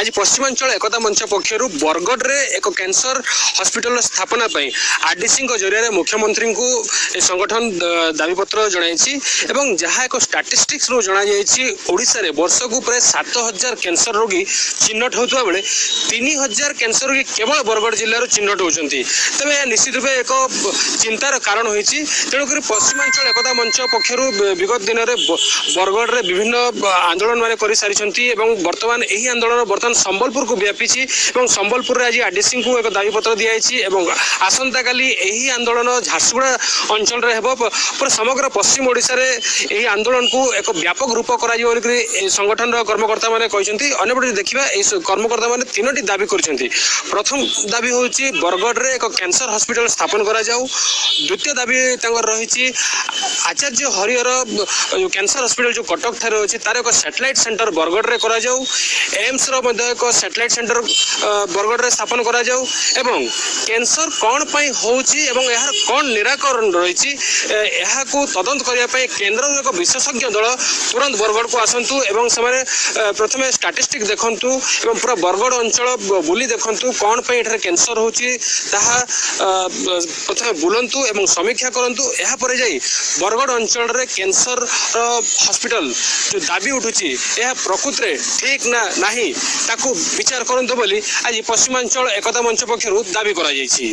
ଆଜି ପଶ୍ଚିମାଞ୍ଚଳ ଏକତା ମଞ୍ଚ ପକ୍ଷରୁ ବରଗଡ଼ରେ ଏକ କ୍ୟାନ୍ସର ହସ୍ପିଟାଲର ସ୍ଥାପନା ପାଇଁ ଆରଡିସିଙ୍କ ଜରିଆରେ ମୁଖ୍ୟମନ୍ତ୍ରୀଙ୍କୁ ଏ ସଂଗଠନ ଦାବିପତ୍ର ଜଣାଇଛି। ଏବଂ ଯାହା ଏକ ଷ୍ଟାଟିଷ୍ଟିକ୍ସରୁ ଜଣାଯାଇଛି, ଓଡ଼ିଶାରେ ବର୍ଷକୁ ପ୍ରାୟ 7000 କ୍ୟାନ୍ସର ରୋଗୀ ଚିହ୍ନଟ ହେଉଥିବା ବେଳେ 3000 କ୍ୟାନ୍ସର ରୋଗୀ କେବଳ ବରଗଡ଼ ଜିଲ୍ଲାରୁ ଚିହ୍ନଟ ହେଉଛନ୍ତି। ତେବେ ଏହା ନିଶ୍ଚିତ ରୂପେ ଏକ ଚିନ୍ତାର କାରଣ ହୋଇଛି। ତେଣୁକରି ପଶ୍ଚିମାଞ୍ଚଳ ଏକତା ମଞ୍ଚ ପକ୍ଷରୁ ବିଗତ ଦିନରେ ବରଗଡ଼ରେ ବିଭିନ୍ନ ଆନ୍ଦୋଳନ ମାନେ କରିସାରିଛନ୍ତି ଏବଂ ବର୍ତ୍ତମାନ ଏହି ଆନ୍ଦୋଳନ ବର୍ତ୍ତମାନ ସମ୍ବଲପୁରକୁ ବ୍ୟାପିଛି ଏବଂ ସମ୍ବଲପୁରରେ ଆଜି ଆରଡିସିଙ୍କୁ ଏକ ଦାବିପତ୍ର ଦିଆଯାଇଛି ଏବଂ ଆସନ୍ତାକାଲି ଏହି ଆନ୍ଦୋଳନ ଝାରସୁଗୁଡ଼ା ଅଞ୍ଚଳରେ ହେବ। ପୁରା ସମଗ୍ର ପଶ୍ଚିମ ଓଡ଼ିଶାରେ ଏହି ଆନ୍ଦୋଳନକୁ ଏକ ବ୍ୟାପକ ରୂପ କରାଯିବ ବୋଲିକରି ଏହି ସଂଗଠନର କର୍ମକର୍ତ୍ତାମାନେ କହିଛନ୍ତି। ଅନ୍ୟପଟେ ଯଦି ଦେଖିବା, ଏହି କର୍ମକର୍ତ୍ତାମାନେ ତିନୋଟି ଦାବି କରିଛନ୍ତି। ପ୍ରଥମ ଦାବି ହେଉଛି ବରଗଡ଼ରେ ଏକ କ୍ୟାନ୍ସର ହସ୍ପିଟାଲ ସ୍ଥାପନ କରାଯାଉ। ଦ୍ୱିତୀୟ ଦାବି ତାଙ୍କର ରହିଛି ଆଚାର୍ଯ୍ୟ ହରିହର କ୍ୟାନ୍ସର ହସ୍ପିଟାଲ ଯେଉଁ କଟକ ଠାରେ ଅଛି, ତାର ଏକ ସାଟେଲାଇଟ୍ ସେଣ୍ଟର ବରଗଡ଼ରେ କରାଯାଉ। ଏମ୍ସର ମଧ୍ୟ ଏକ ସାଟେଲାଇଟ୍ ସେଣ୍ଟର ବରଗଡ଼ରେ ସ୍ଥାପନ କରାଯାଉ ଏବଂ କ୍ୟାନ୍ସର କ'ଣ ପାଇଁ ହେଉଛି ଏବଂ ଏହାର କ'ଣ ନିରାକରଣ ରହିଛି, ଏହାକୁ ତଦନ୍ତ କରିବା ପାଇଁ କେନ୍ଦ୍ରର ଏକ ବିଶେଷଜ୍ଞ ଦଳ ତୁରନ୍ତ ବରଗଡ଼କୁ ଆସନ୍ତୁ ଏବଂ ସେମାନେ ପ୍ରଥମେ ଷ୍ଟାଟିଷ୍ଟିକ୍ ଦେଖନ୍ତୁ ଏବଂ ପୁରା ବରଗଡ଼ ଅଞ୍ଚଳ ବୁଲି ଦେଖନ୍ତୁ, କ'ଣ ପାଇଁ ଏଠାରେ କ୍ୟାନ୍ସର ହେଉଛି ତାହା ପ୍ରଥମେ ବୁଲନ୍ତୁ ଏବଂ ସମୀକ୍ଷା କରନ୍ତୁ। ଏହାପରେ ଯାଇ ବରଗଡ଼ ଅଞ୍ଚଳରେ କ୍ୟାନ୍ସରର ହସ୍ପିଟାଲ ଯେଉଁ ଦାବି ଉଠୁଛି, ଏହା ପ୍ରକୃତରେ ଠିକ୍ ନା ନାହିଁ ତାକୁ ବିଚାର କରନ୍ତୁ ବୋଲି ଆଜି ପଶ୍ଚିମାଞ୍ଚଳ ଏକତା ମଞ୍ଚ ପକ୍ଷରୁ ଦାବି କରାଯାଇଛି।